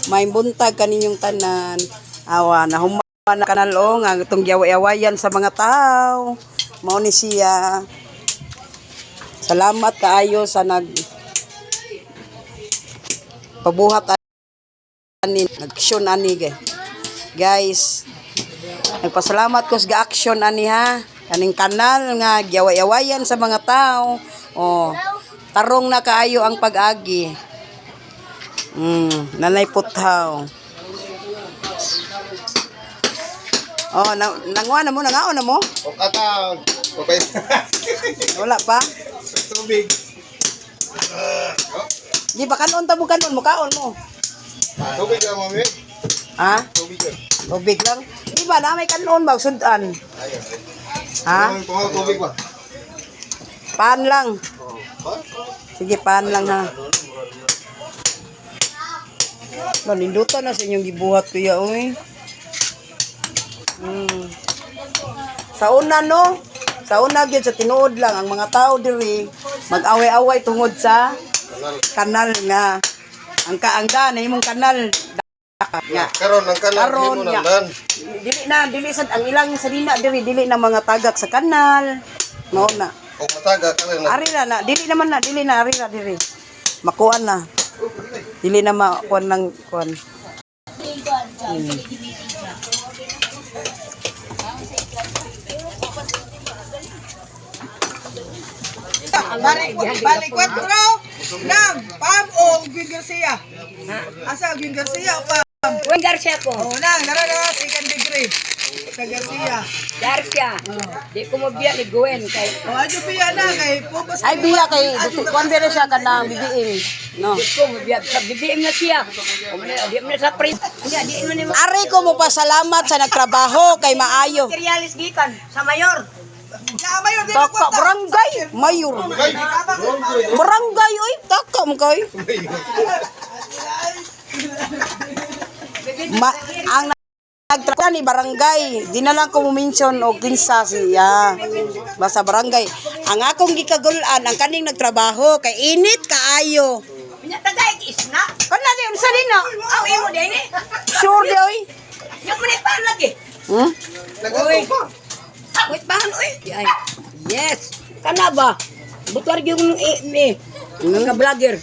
May buntag kaninyong tanan. Awa, nahuman na kanal o nga itong giyaway-awayan sa mga tao. Mao ni siya. Salamat kaayo sa nag pabuhat ani, nag-action ani guys. Nagpasalamat ko sa ga-action ani ha. Kaning kanal nga giyaway-awayan sa mga tao. Oh, tarong na kaayo ang pag-agi. Nanay puthaw. Oh, na, nanguha na mo, nangaon na mo? O kataw. Okay. Wala pa. Tubig. Di ba kanon ta mo kanon mo kaon mo? Tubig lang, mami. Ha? Tubig lang. Tubig lang. Di ba na may kanon ba sudan? Ayun. Ha? Tungaw, tubig ba? Paan lang. Oh. Ba? Sige, paan lang ha. No, ninduta na sa inyong gibuhat kuya, oy. Sa una no, sa una gyud sa tinuod lang ang mga tao diri mag-away-away tungod sa Kanal. kanal nga ang kaangga na imong kanal nga Karon ang kanal Karon, himo nga. nang dan. Dili na dili sad ang ilang sarina diri, dili na mga tagak sa kanal mao na. O mataga karon na. Ari na na, dili naman na, dili na, ari na diri. Makuan na. Dili na makuan ng kuan. Balik, balik, kwatro. Nang, Pam o Gwen Garcia? Asa, Gwen Garcia o Pam? Gwen Garcia ko. Oh, nang, nara na, second degree. Sa Garcia. Garcia. Di ko mabiya ni Gwen kay Oh, adyo piya na, kay focus. Ay biya kay kuan diri siya kanang BBM. No. Di ko mabiya sa BBM na siya. O man di man sa print. Nya di man ni Ari ko mo pasalamat sa nagtrabaho kay maayo. materialis gikan sa mayor. Ya, mayor, di na Taka kwarta. barangay, mayor. Barangay oy, taka mo kay. Ma ang nagtrabaho ni barangay, di na lang ko mo mention og kinsa siya. Basta barangay. Ang akong gikagul-an ang kaning nagtrabaho kay init kaayo. Nya tagay isna. Kana di unsa din na? Aw imo di ni. Sure di oy. Nya man pa lagi. Nagato pa. Wait pahan oy. Ay. Yes. Kana ba? Butar gyud eh, eh. Ka vlogger.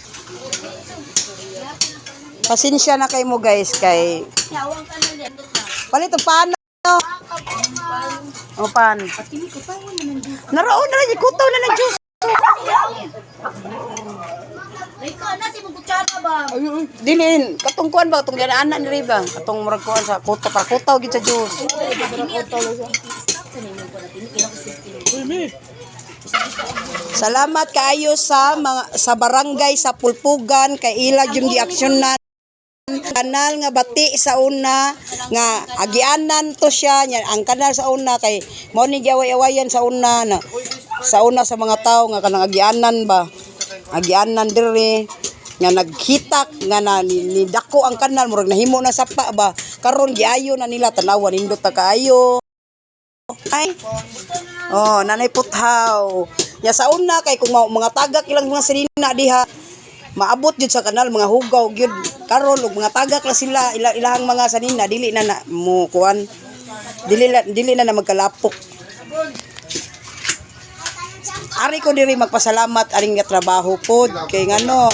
Pasensya na kay mo guys kay palit og paano. O pan. Naraon na rin, kutaw na ng juice. Dilin, katong kuan ba katong ana ni Riba? Katong murag kuan sa kuto para kutaw gid sa juice. Salamat kaayo sa mga sa barangay sa Pulpugan kay ila yung giaksyonan kanal nga bati sa una nga agianan to siya nya ang kanal sa una kay mao ni giaway-awayan sa una na sa una sa mga tao nga kanang agianan ba, agianan diri nga naghitak nga na ni dako ang kanal, murag nahimo na sapa ba. Karon giayo na nila, tanawa, nindot ta kaayo. Ay, oh, nanay puthaw nya sa una kay kung mga tagak ilang mga sinina diha maabot jud sa kanal, mga hugaw gyud. Karon og mga tagak la sila ila, ilahang mga sanina, dili na na mo kuan, dili na na magkalapok. Ari ko diri magpasalamat aring nga trabaho pod kay ngano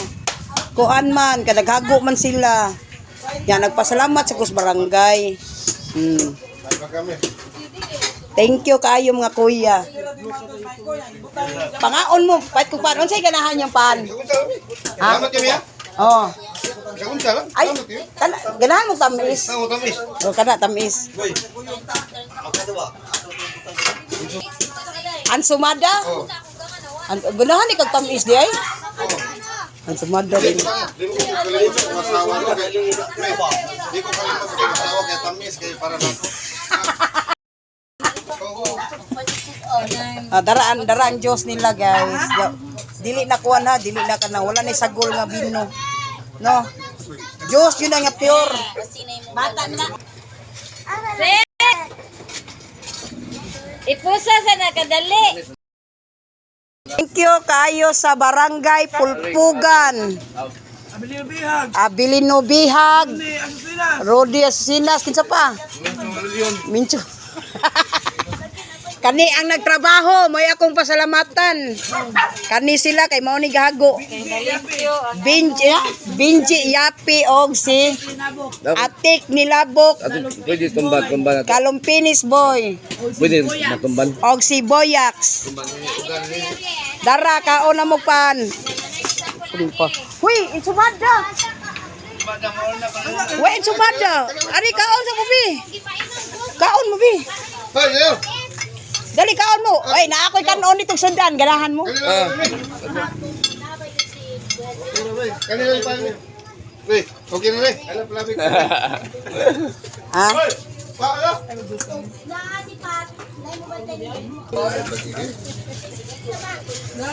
kuan man kadaghago man sila ya, nagpasalamat sa kus barangay. Kami. Thank you kaayo mga kuya. Pangaon mo, pahit kung paano. Unsay ganahan yung pan? Unsa kami? Salamat kami ha. Oh. Sa unsa lang. Ay, Salamat kami. kana, ganahan mo tamis. Tamo tamis. O kana tamis. Boy. Ang sumada? Oh. Ang ganahan ni kag tamis di ay? Ang sumada din. Di ko kalimot sa asawa ko kay. Di ko kalimot sa asawa kay tamis kay para na. Oo. Ah, daraan daraan Diyos nila guys. Dili na kuan ha, dili na kana wala na sagol nga bino. No. Diyos yun ang nga pure. Ipusa sa nakadali. Thank you kaayo sa Barangay Pulpugan. Abilino Bihag, Rodi Asusinas, kinsa pa? Mincho. Kani ang nagtrabaho, may akong pasalamatan. Kani sila kay mao ni gago. Benji, Benji Yapi og si Atik Nilabok, Pwede tumban, tumban natin. Kalumpinis Boy Pwede matumban. og si Boyax. Dara kaon na mo pan. Huy, insumada. Wey, insumada. Ari kaon sa mo bi. Kaon mo bi. Hoy, Leo. Dali kaon mo. Ay, naa ako'y kanon nitong sundan. Ganahan mo. Kanila kanila pa ni. Re, okay na re. Alam labig. Ha? Hoy, pa ala.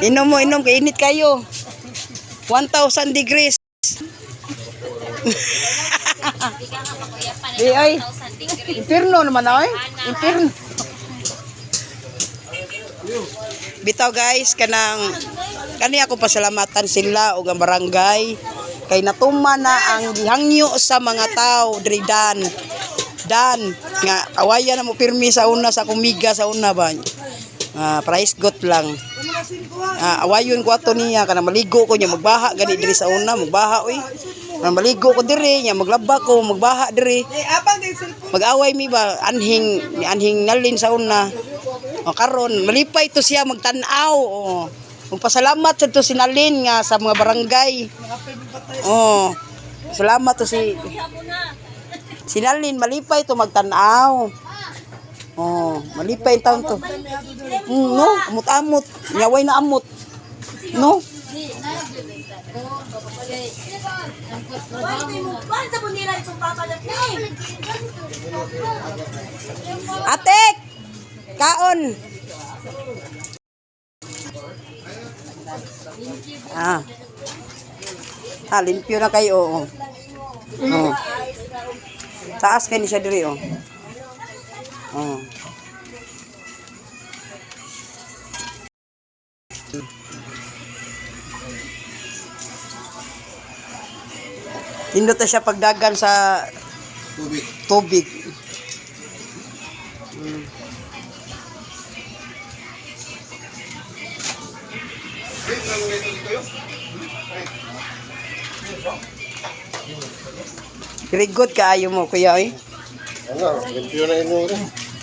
Inom mo, inom. Kay init kayo. 1,000 degrees. Di ay. Impirno naman ay. Impirno. Bitaw guys, kanang kani ako pasalamatan sila og ang barangay kay natuma na ang gihangyo sa mga tao diri dan. Dan nga awayan na mo pirmi sa una sa kumiga sa una ba. Ah, price got lang. Ah, awayon ko ato niya kana maligo ko niya magbaha gani diri sa una magbaha oy. Kana maligo ko diri niya maglaba ko magbaha diri. Eh, apang din cellphone. Mag-away mi ba anhing ni anhing nalin sa una. O karon malipay to siya magtan-aw. O. Magpasalamat sa to si Nalin nga sa mga barangay. Oh. Salamat to si si Nalin malipay to magtan-aw. Oh, malipay ang taon to. No, amot-amot, nyaway na amot. No? Atek! Kaon! Ah. Ah, limpyo na kayo, oo. Oh. Taas kayo ni siya diri, oh. Oh. Nindot na siya pagdagan sa Tubig. tubig. Very good kaayo mo, kuya, oy. Ano, limpyo na imo re.